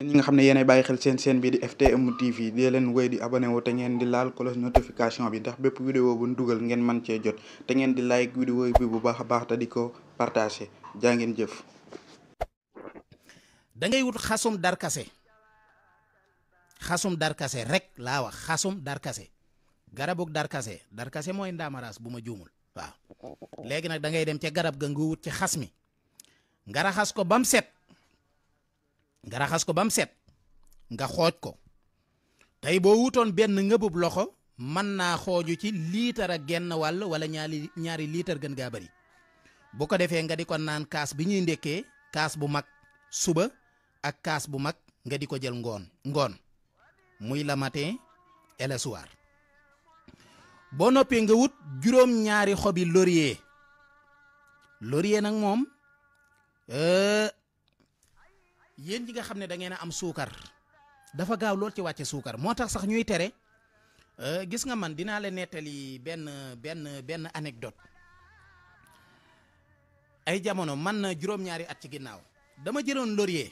ñi nga xam ne yéenay bàyyi xel seen chaîne bi di FTM TV di leen wéy di abonné wu te ngeen di laal cloche notification bi ndax bépp vidéo bu ñu dugal ngeen mën cee jot te ngeen di like vidéo bi bu baax a baax te di ko partagé jaa ngeen jëf. da ngay wut xasum darkase rek laa wax xasum darkase garabug darkase mooy ndaamaraas bu ma juumul waaw. léegi nag da ngay dem ca garab ga nga wut ci xas mi nga raxas ko ba mu set nga xooj ko tey boo wutoon benn ngëbub loxo mën naa xooju ci liitar ak genn wàll wala ñaari liitar gën gaa bari bu ko defee nga di ko naan kaas bi ñuy ndekkee kaas bu mag suba ak kaas bu mag nga di ko jël ngoon muy le matin et le soir. boo noppee nga wut juróom-ñaari xobi laurier nag moom yéen ñi nga xam ne da ngeen a am suukar dafa gaaw lool ci wàcce suukar moo tax sax ñuy tere gis nga man dinaa la nettali benn anecdote. ay jamono man na juróom-ñaari at ci ginnaaw dama jëloon laurier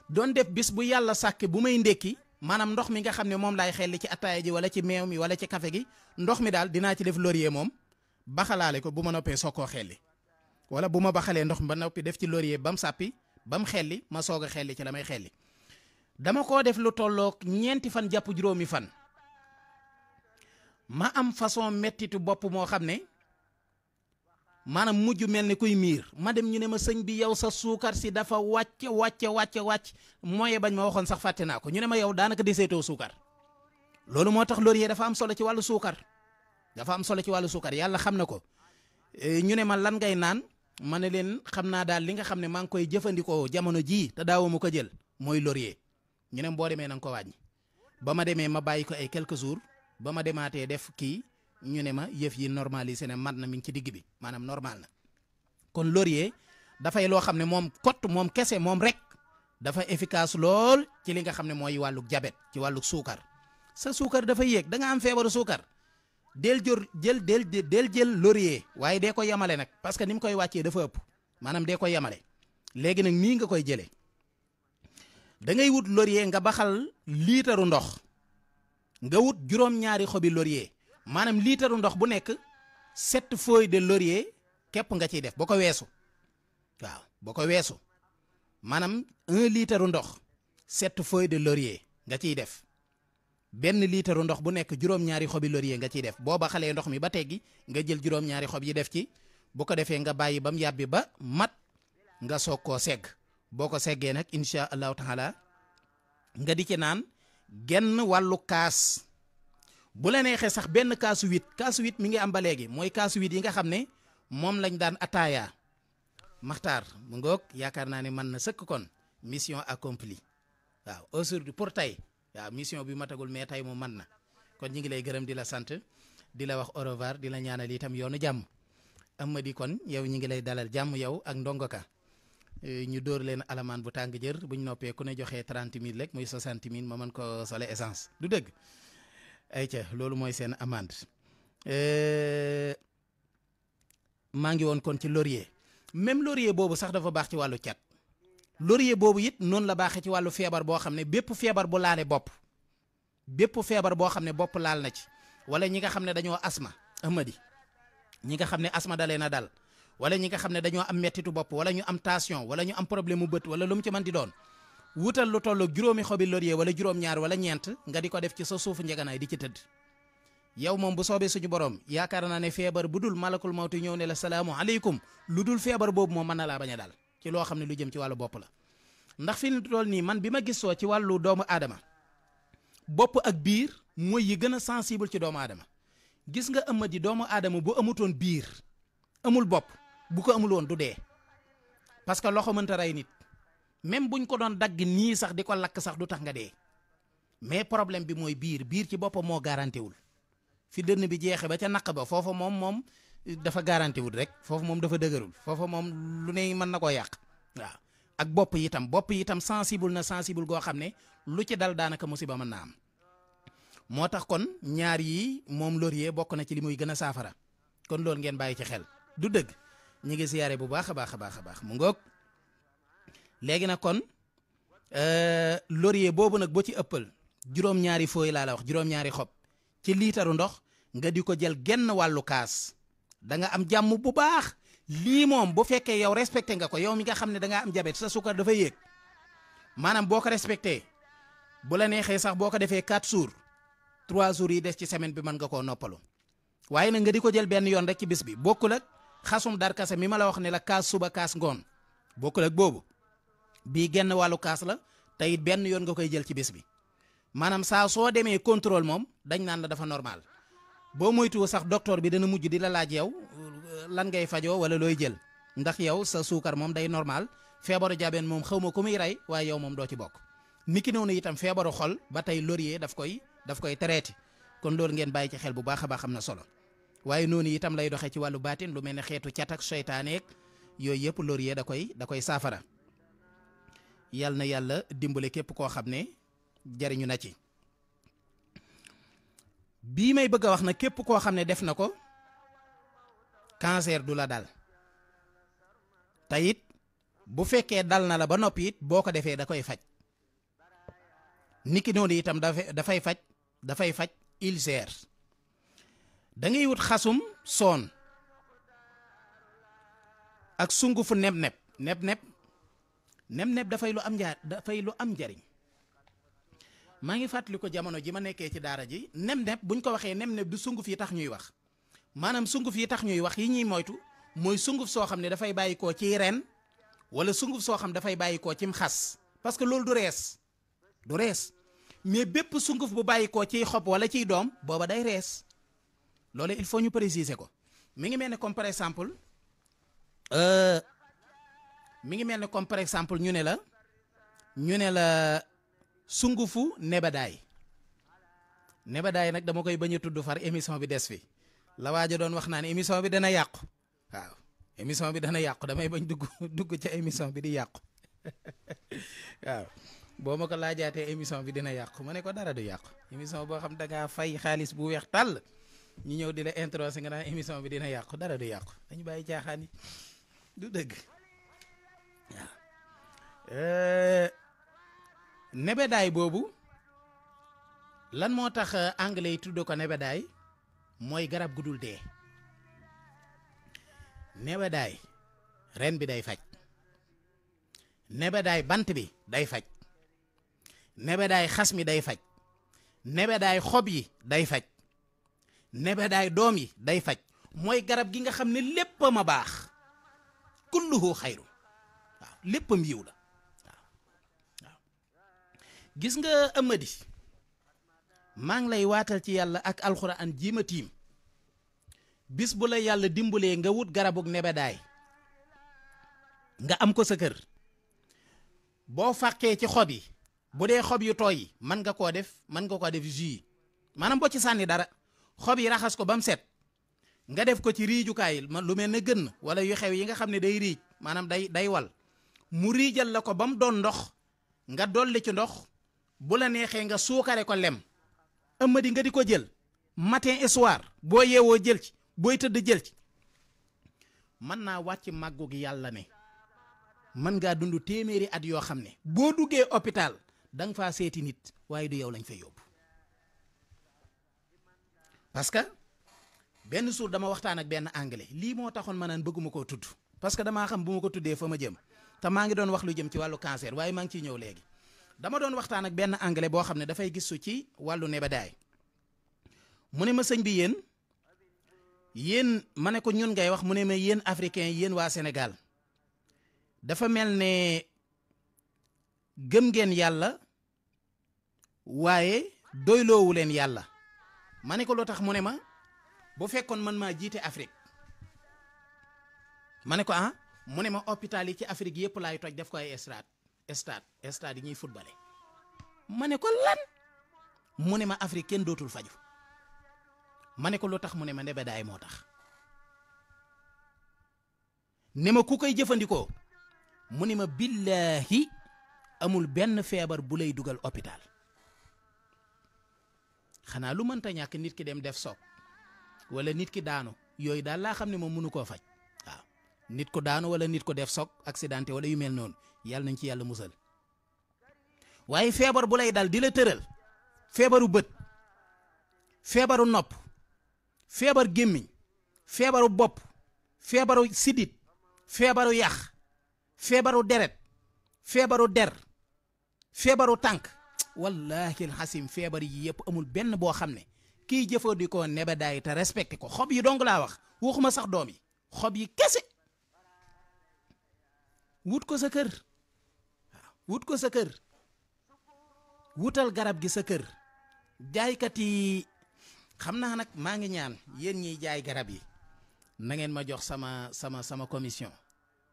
doon def bis bu yàlla sàkke bu may ndékki maanaam ndox mi nga xam ne moom laay xelli ci attaaya ji wala ci meew mi wala ci café gi ndox mi daal dinaa ci def laurier moom baxalaale ko bu ma noppee soog koo xelli wala bu ma baxalee ndox mi ba noppi def ci laurier ba mu sàppi ba mu xelli ma soog a xelli ci la may xelli dama koo def lu tolloog 4 fan jàpp juróomi fan ma am façon mettitu bopp moo xam ne maanaam mujj mel ni kuy miir ma dem ñu ne ma sëñ bi yow sa suukar si dafa wàcc mooy bañ ma waxoon sax fàtte naa ko ñu ne ma yow daanaka deseetoo suukar loolu moo tax laurier dafa am solo ci wàllu suukar yàlla xam na ko. ñu ne ma lan ngay naan ma ne leen xam naa daal li nga xam ne maa ngi koy jëfandikoo jamono jii te daawuma ko jël mooy laurier ñu ne boo demee na nga ko wàññi ba ma demee ma bàyyi ko ay quelques jours ba ma demaatee def kii ñu ne ma yëf yi normalisé ne mat na mi ngi ci digg bi maanaam normal na kon laurier dafay loo xam ne moom moom kese moom rek dafa efficace lool ci li nga xam ne mooy wàllug jabet ci wàllug suukar sa suukar dafa yéeg da nga am feebaru suukar del jël laurier waaye dee ko yemale nag parce que ni mu koy wàccee dafa ëpp maanaam dee ko yemale léegi nag nii nga koy jëlee da ngay wut laurier nga baxal liitaru ndox nga wut juróom-ñaari xobi laurier maanaam liitaru ndox bu nekk 7 feuilles de laurier képp nga ciy def boo ko weesu maanaam 1 liitaru ndox 7 feuilles de laurier nga ciy def benn liitaru ndox bu nekk juróom-ñaari xobi laurier nga ciy def boo baxalee ndox mi ba teggi nga jël juróom-ñaari xob yi def ci bu ko defee nga bàyyi ba mu yàbbi ba mat nga soog koo segg boo ko seggee nag incha allahu taala nga di ci naan genn wàllu kaas bu la neexee sax benn kaasu 8 mi ngi am ba léegi mooy kaasu 8 yi nga xam ne moom lañ daan ataaya maxtaar mu ngoog yaakaar naa ne mën na sëkk kon mission accomplie waaw aujourd'hui pour tey waaw mission bi matagul mais tey moom mën na kon ñi ngi lay gërëm di la sant di la wax au revoir di la ñaanal itam yoonu jàmm Amady kon yow ñi ngi lay dalal jàmm yow ak Ndongo Ka ñu dóor leen alamaan bu tàng jër buñ noppee ku ne joxee 30 000 rek muy 60 000 ma mën ko sole essence du dëgg ayca loolu mooy seen amende maa ngi woon kon ci laurier même laurier boobu sax dafa baax ci wàllu cat laurier boobu it noonu la baaxee ci wàllu feebar boo xam ne bépp feebar bu laale bopp laal na ci wala ñi nga xam ne dañoo asma Amady ñi nga xam ne asma dalee na dal wala ñi nga xam ne dañoo am mettitu bopp wala ñu am tension wala ñu am problème mu bët wala lu mu ci mën di doon wutal lu tollu juróomi xobi laurier wala juróom-ñaar wala ñeent nga di ko def ci sa suufu njeganaay di ci tëdd yow moom bu soobee suñu borom yaakaar naa ne feebar bu dul malakul mawti ñëw ne la salaamu aleykum lu dul feebar boobu moom mën na laa bañ a dal ci loo xam ne lu jëm ci wàllu bopp la ndax fi mu toll nii man bi ma gisoo ci wàllu doomu aadama bopp ak biir mooy yi gën a sensible ci doomu aadama gis nga Amady doomu aadama bu amutoon biir amul bopp bu ko amul woon du dee parce que loxo mënta rey nit même buñ ko doon dagg nii sax di ko lakk sax du tax nga dee mais problème bi mooy biir ci boppam moo garanti wul fi dënn bi jeexe ba ca naq ba foofa moom dafa garanti wul rek foofu moom dafa dëgërul foofa moom lu ne mën na koo yàq waaw ak bopp itam sensible goo xam ne lu ci dal daanaka musiba mën naa am moo tax kon ñaar yi moom laurier bokk na ci li muy gën a saafara kon loolu ngeen bàyyi ci xel du dëgg ñi ngi siyaare bu baax a baax mu ngoog léegi nag kon laurier boobu nag boo ci ëppal juróom-ñaari fooy laa la wax juróom-ñaari xob ci liitaru ndox nga di ko jël genn wàllu kaas da nga am jàmm bu baax. lii moom bu fekkee yow respecté nga ko yow mi nga xam ne da ngaa am diabète sa suukar dafa yéeg maanaam boo ko respecté bu la neexee sax boo ko defee 4 jours 3 jours yi des ci semaine bi mën nga koo noppalu waaye nag nga di ko jël benn yoon rek ci bis bi bokkul ak xasum darkase mi ma la wax ne la kaas suba kaas ngoon bokkul ak boobu bii genn wàllu kaas la te it benn yoon nga koy jël ci bis bi maanaam saa soo demee contrôle moom dañ naan la dafa normal boo moytuwoo sax docteur bi dana mujj di la laaj yow lan ngay fajoo wala looy jël ndax yow sa suukar moom day normal feebaru jabeen moom xaw ma ku muy rey waaye yow moom doo ci bokk niki noonu itam feebaru xol ba tey laurier daf koy traité kon loolu ngeen bàyyi ci xel bu baax a baax am na solo waaye noonu itam lay doxee ci wàllu baatin lu mel ne xeetu cat ak seytaaneek yooyu yëpp laurier da koy saafara yal na yàlla dimbale képp koo xam ne jariñu na ci bii may bëgg a wax na képp koo xam ne def na ko cancer du la dal te it bu fekkee dal na la ba noppi it boo ko defee da koy faj niki noonu itam dafay faj ulcère da ngay wut xasum soon ak sungufu neb-neb dafay lu am njariñ maa ngi fàttali ko jamono ji ma nekkee ci daara ji neb-neb buñ ko waxee neb-neb du sunguf yi tax ñuy wax maanaam sunguf yi tax ñuy wax yi ñuy moytu mooy sunguf soo xam ne dafay bàyyikoo ci ren wala sunguf soo xam dafay bàyyikoo cim xas parce que loolu du rees mais bépp sunguf bu bàyyikoo ciy xob wala ciy doom booba day rees loolu il faut ñu préciser ko mi ngi mel ne comme par exemple ñu ne la sungufu nebedaay nag dama koy bañ a tudd far émission bi des fi la waaja doon wax naan émission bi dana yàqu waaw émission bi dana yàqu damay bañ dugg ca émission bi di yàqu waaw boo ma ko laajaatee émission bi dina yàqu ma ne ko dara du yàqu émission boo xam da ngaa fay xaalis bu weex tàll ñu ñëw di la introsé nga naan émission bi dina yàqu dara du yàqu dañu bàyyi caaxaan yi du dëgg waaw nebedaay boobu lan moo tax anglais yi tudd ko nebedaay mooy garab gu dul dee nebedaay ren bi day faj nebedaay bant bi day faj nebedaay xas mi day faj nebedaay xob yi day faj nebedaay doom yi day faj mooy garab gi nga xam ne léppam a baax kulluhu xayru waaw léppam yiw la waaw gis nga Amady maa ngi lay waatal ci yàlla ak alxuraan jiima tiim bis bu la yàlla dimbalee nga wut garabug nebedaay nga am ko sa kër boo fàqee ci xob yi bu dee xob yu tooy yi mën nga koo def jus maanaam boo ci sànni dara xob yi raxas ko ba mu set nga def ko ci riijukaay lu mel ne gën wala yu xew yi nga xam ne day riij maanaam day wal mu riijal la ko ba mu doon ndox nga dolli ci ndox bu la neexee nga suukare ko lem Amady nga di ko jël matin et soir boo yeewoo jël ci booy tëdd jël ci mën naa wàcc màggu gi yàlla ne mën ngaa dund téeméeri at yoo xam ne boo duggee hôpital da nga faa seeti nit waaye du yow lañ fay yóbbu parce que benn suur dama waxtaan ak benn anglais lii moo taxoon ma naan bëgguma koo tudd parce que damaa xam bu ma ko tuddee fa ma jëm te maa ngi doon wax lu jëm ci wàllu cancer waaye maa ngi ciy ñëw léegi dama doon waxtaan ak benn anglais boo xam ne dafay gisu ci wàllu nebedaay mu ne ma sëñ bi yéen ma ne ko ñun ngay wax mu ne ma yéen africain yéen waa Sénégal dafa mel ne gëm ngeen yàlla waaye doyloowu leen yàlla ma ne ko loo tax mu ne ma bu fekkoon man maa jiite Afrique ma ne ko mu ne ma hôpital yi ci Afrique yëpp laay toj def ko ay stade yi ñuy footballé ma ne ko lan mu ne ma Afrique kenn dootul faju ma ne ko lu tax mu ne ma nebedaay moo tax ne ma ku koy jëfandikoo mu ne ma billaahi amul benn feebar bu lay dugal hôpital xanaa lu mënta ñàkk nit ki dem def soog wala nit ki daanu yooyu daal laa xam ne moom mënu koo faj waaw nit ko daanu wala nit ko def soog accidenté wala yu mel noonu yàlla nañ ci yàlla musal waaye feebar bu lay dal di la tëral feebaru bët feebaru nopp feebar gémmiñ feebaru bopp feebaru sidit feebaru yax feebaru deret feebaru der feebaru tànk wallahi alxasim feebar yi yëpp amul benn boo xam ne kiy jëfandikoo nebedaay te respecté ko xob yi dong laa wax waxuma sax doom yi xob yi kese wut ko sa kër waaw wut ko sa kër wutal garab gi sa kër jaaykat yi xam naa nag maa ngi ñaan yéen ñiy jaay garab yi na ngeen ma jox sama commission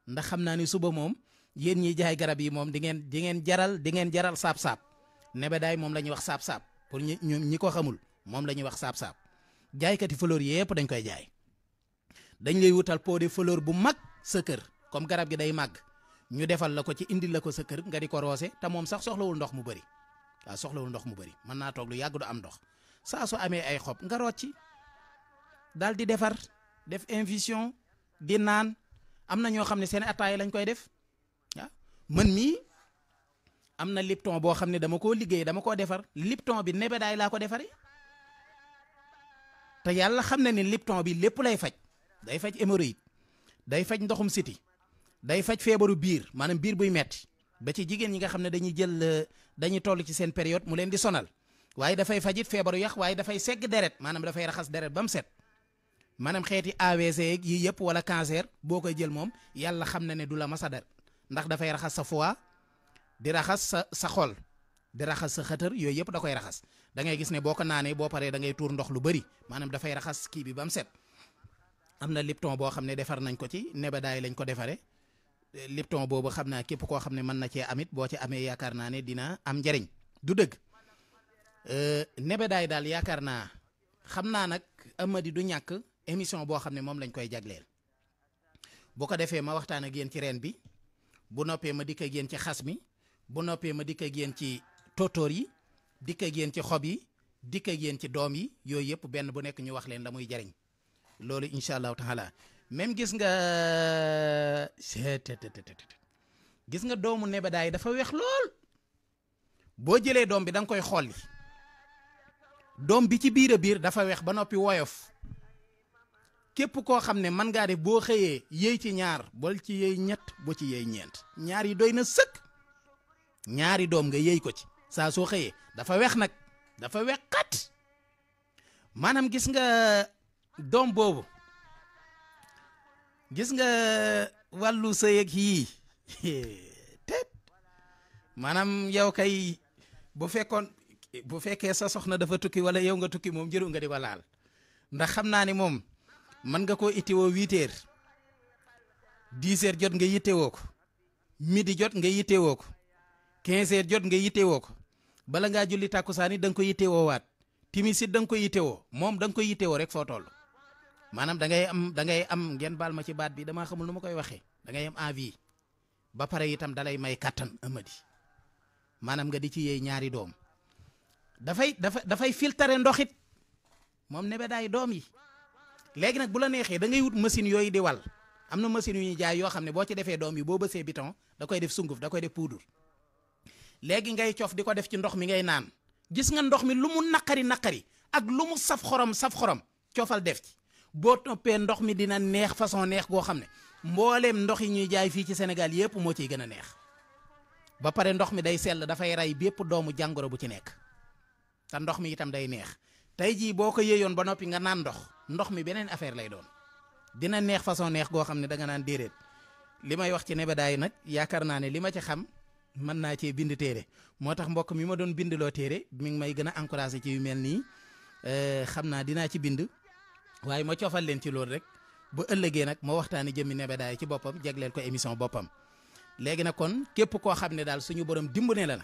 ndax xam naa ni suba moom yéen ñiy jaay garab yi moom di ngeen jaral saab-saab nebedaay moom la ñuy wax saab-saab pour ñi ko xamul moom la ñuy wax saab-saab jaaykati fleur yépp dañ koy jaay dañ lay wutal pot de fleur bu mag sa kër comme garab gi day màgg ñu defal la ko ci indil la ko sa kër nga di ko roose te moom sax soxlawul ndox mu bëri waaw soxlawul ndox mu bëri mën naa toog lu yàgg du am ndox saa su amee ay xob nga root ci daal di defar def infusion di naan am na ñoo xam ne seen ataaya lañ koy def waaw man mii am na lipton boo xam ne dama koo liggéey dama koo defar lipton bi nebedaay laa ko defaree te yàlla xam na ne lipton bi lépp lay faj day faj hémorroïde day faj ndoxum siti day faj feebaru biir maanaam biir buy metti ba ci jigéen ñi nga xam ne dañuy toll ci seen période mu leen di sonal waaye dafay fajit feebaru yax waaye dafay segg deret maanaam dafay raxas deret ba mu set maanaam xeeti AVC yi yëpp wala cancer boo koy jël moom yàlla xam na ne du la masa dar ndax dafay raxas sa foie di raxas sa xol di raxas sa xëtër yooyu yëpp da koy raxas da ngay gis ne boo ko naanee boo paree da ngay tuur ndox lu bëri maanaam dafay raxas kii bi ba mu set am na lipton boo xam ne defar nañ ko ci nebedaay lañ ko defaree lipton boobu xam naa képp koo xam ne mën na cee amit boo ci amee yaakaar naa ne dina am njariñ du dëgg nebedaay daal yaakaar naa xam naa nag Amady du ñàkk émission boo xam ne moom lañ koy jagleel bu ko defee ma waxtaan ak yéen ci reen bi bu noppee ma dikk ak yéen ci xas mi bu noppee ma dikk ak yéen ci tóotóor yi dikk ak yéen ci xob yi dikk ak yéen ci doom yi yooyu yëpp benn bu nekk ñu wax leen la muy jariñ loolu incha allahu taala même gis nga doomu nebedaay dafa weex lool boo jëlee doom bi da nga koy xolli doom bi ci biir a biir dafa weex ba noppi woyof képp koo xam ne mën ngaa def boo xëyee yëy ci ñaar bol ci yëy ñett boo ci yëy ñeent ñaar yi doy na sëkk ñaari doom nga yëy ko ci saa soo xëyee dafa weex nag dafa weex xat maanaam gis nga doom boobu gis nga wàllu sëy ak yii teet maanaam yow kay bu fekkee sa soxna dafa tukki wala yow nga tukki moom jëru nga di ko laal ndax xam naa ne moom mën nga koo ittiwoo 8 heures 10 heures jot nga yittewoo ko midi jot nga yittewoo ko 15 heures jot nga yittewoo ko bala ngaa julli tàkkusaan it da nga ko yittewoo waat timis it da nga ko yittewoo moom da nga ko yittewoo rek foo toll maanaam da ngay am ngeen baal ma ci baat bi damaa xamul nu ma koy waxee da ngay am envie ba pare itam dalay may kattan Amady maanaam nga di ci yee ñaari doom dafay filtrer ndoxit moom nebedaay doom yi léegi nag bu la neexee da ngay wut machine yooyu di wal am na machine yu ñuy jaay yoo xam ne boo ci defee doom yi boo bësee biton da koy def sunguf da koy def poudre léegi ngay cof di ko def ci ndox mi ngay naan gis nga ndox mi lu mu naqari ak lu mu saf xorom cofal def ci boo toppee ndox mi dina neex façon neex goo xam ne mbooleem ndox yi ñuy jaay fii ci Sénégal yépp moo ciy gën a neex ba pare ndox mi day sell dafay rey bépp doomu jàngoro bu ci nekk te ndox mi itam day neex tey jii boo ko yéeyoon ba noppi nga naan ndox mi beneen affaire lay doon dina neex façon neex goo xam ne da nga naan déedéet li may wax ci nebedaay nag yaakaar naa ne li ma ci xam mën naa cee bind téere moo tax mbokk mi ma doon bindloo téere mi ngi may gën a encouragé ci yu mel nii xam naa dinaa ci bind waaye ma coofal leen ci loolu rek ba ëllëgee nag ma waxtaani jëmmi nebedaay ci boppam jagleel ko émission boppam léegi nag kon képp koo xam ne daal suñu borom dimbale la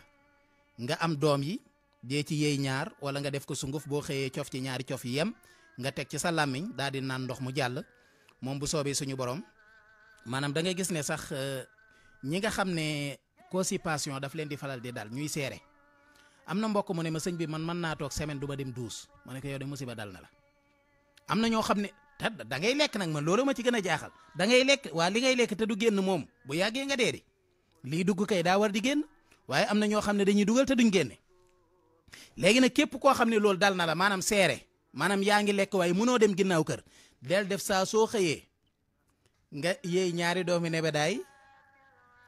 nga am doom yi dee ci yéey ñaar wala nga def ko sunguf boo xëyee cof ci ñaari cof yi yem nga teg ci sa làmmiñ daal di naan ndox mu jàll moom bu soobee suñu borom maanaam da ngay gis ne sax ñi nga xam ne constipation daf leen di falal di dal ñuy seere am na mbokk mu ne ma sëñ bi man mën naa toog semaine du ma dem douche ma ne ko yow de musiba dal na la am na ñoo xam ne da ngay lekk nag man loolu ma ci gën a jaaxal da ngay lekk waa li ngay lekk te du génn moom bu yàggee nga dee di lii dugg kay daa war di génn waaye am na ñoo xam ne dañuy dugal te duñ génne léegi nag képp koo xam ne loolu dal na la maanaam seere maanaam yaa ngi lekk waaye mënoo dem ginnaaw kër del def saa soo xëyee nga yéey ñaari doomi nebedaay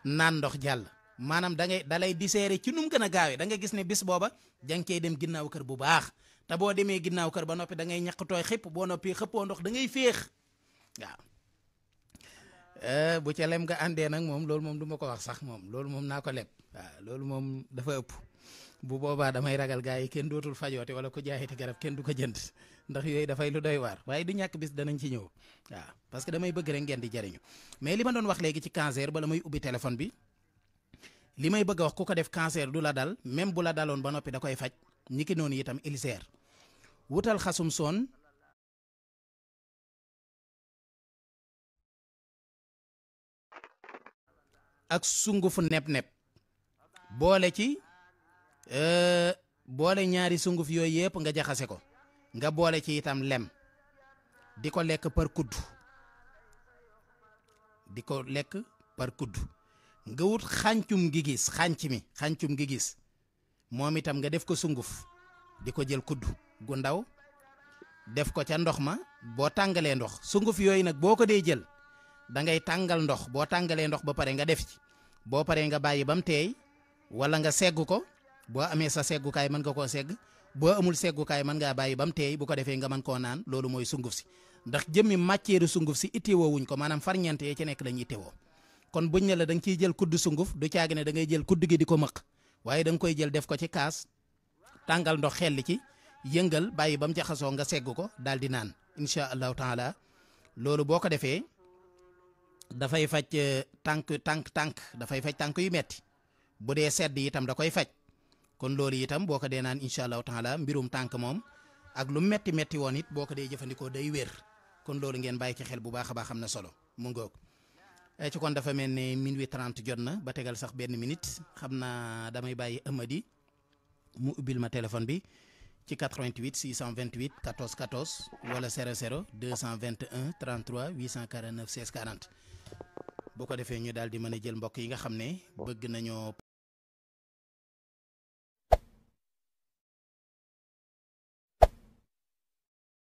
naan ndox jàll maanaam dalay di seere ci num gën a gaawee da nga gis ne bis booba jang cey dem ginnaaw kër bu baax te boo demee ginnaaw kër ba noppi da ngay ñaq tooy xëpp boo noppi xëppoo ndox da ngay féex waaw bu ca lem nga àndee nag moom loolu moom du ma ko wax sax moom loolu moom naa ko leb waaw loolu moom dafa ëpp bu boobaa damay ragal gaa yi kenn dootul fajoote wala ko jaayiti garab kenn du ko jënd ndax yooyu dafay lu doy waar waaye du ñàkk bis danañ ci ñëw waaw parce que damay bëgg rek ngeen di jariñu mais li ma doon wax léegi ci cancer bala may ubbi téléphone bi li may bëgg a wax ku ko def cancer du la dal même bu la daloon ba noppi da koy faj ñi ki noonu itam ulcère wutal xasum soon ak sungufu neb-neb boole ñaari sunguf yooyu yëpp nga jaxase ko nga boole ci itam lem di ko lekk par kudd nga wut xàncum gi gis moom itam nga def ko sunguf di ko jël kudd gu ndaw def ko ca ndox ma boo tàngalee ndox sunguf yooyu nag boo ko dee jël da ngay tàngal ndox boo tàngalee ndox ba pare nga def ci boo paree nga bàyyi ba mu teey wala nga segg ko boo amee sa seggukaay mën nga koo segg boo amul seggukaay mën ngaa bàyyi ba mu teey bu ko defee nga mën koo naan loolu mooy sunguf si ndax jëmmi matière sunguf si itteewoo wuñ ko maanaam farñeent yi ci nekk lañ itteewoo kon buñ ne la da nga ciy jël kudd sunguf du caagi ne da ngay jël kudd gi di ko mëq waaye da nga koy jël def ko ci kaas tàngal ndox xelli ci yëngal bàyyi ba mu jaxasoo nga segg ko daal di naan incha allahu taala loolu boo ko defee dafay faj tànk dafay faj tànk yu metti bu dee sedd itam da koy faj kon loolu itam boo ko dee naan incha allahu taala mbirum tànk moom ak lu metti woon it boo ko dee jëfandikoo day wér kon loolu ngeen bàyyi ci xel bu baax a baax xam na solo mu ngoog ci kon dafa mel ne minuit 30 jot na ba tegal sax benn minute xam naa damay bàyyi Amady mu ubbil ma téléphone bi ci 88 628 14 14 wala 00 221 33 849 16 40 bu ko defee ñu daal di mën a jël mbokk yi nga xam ne bëgg nañoo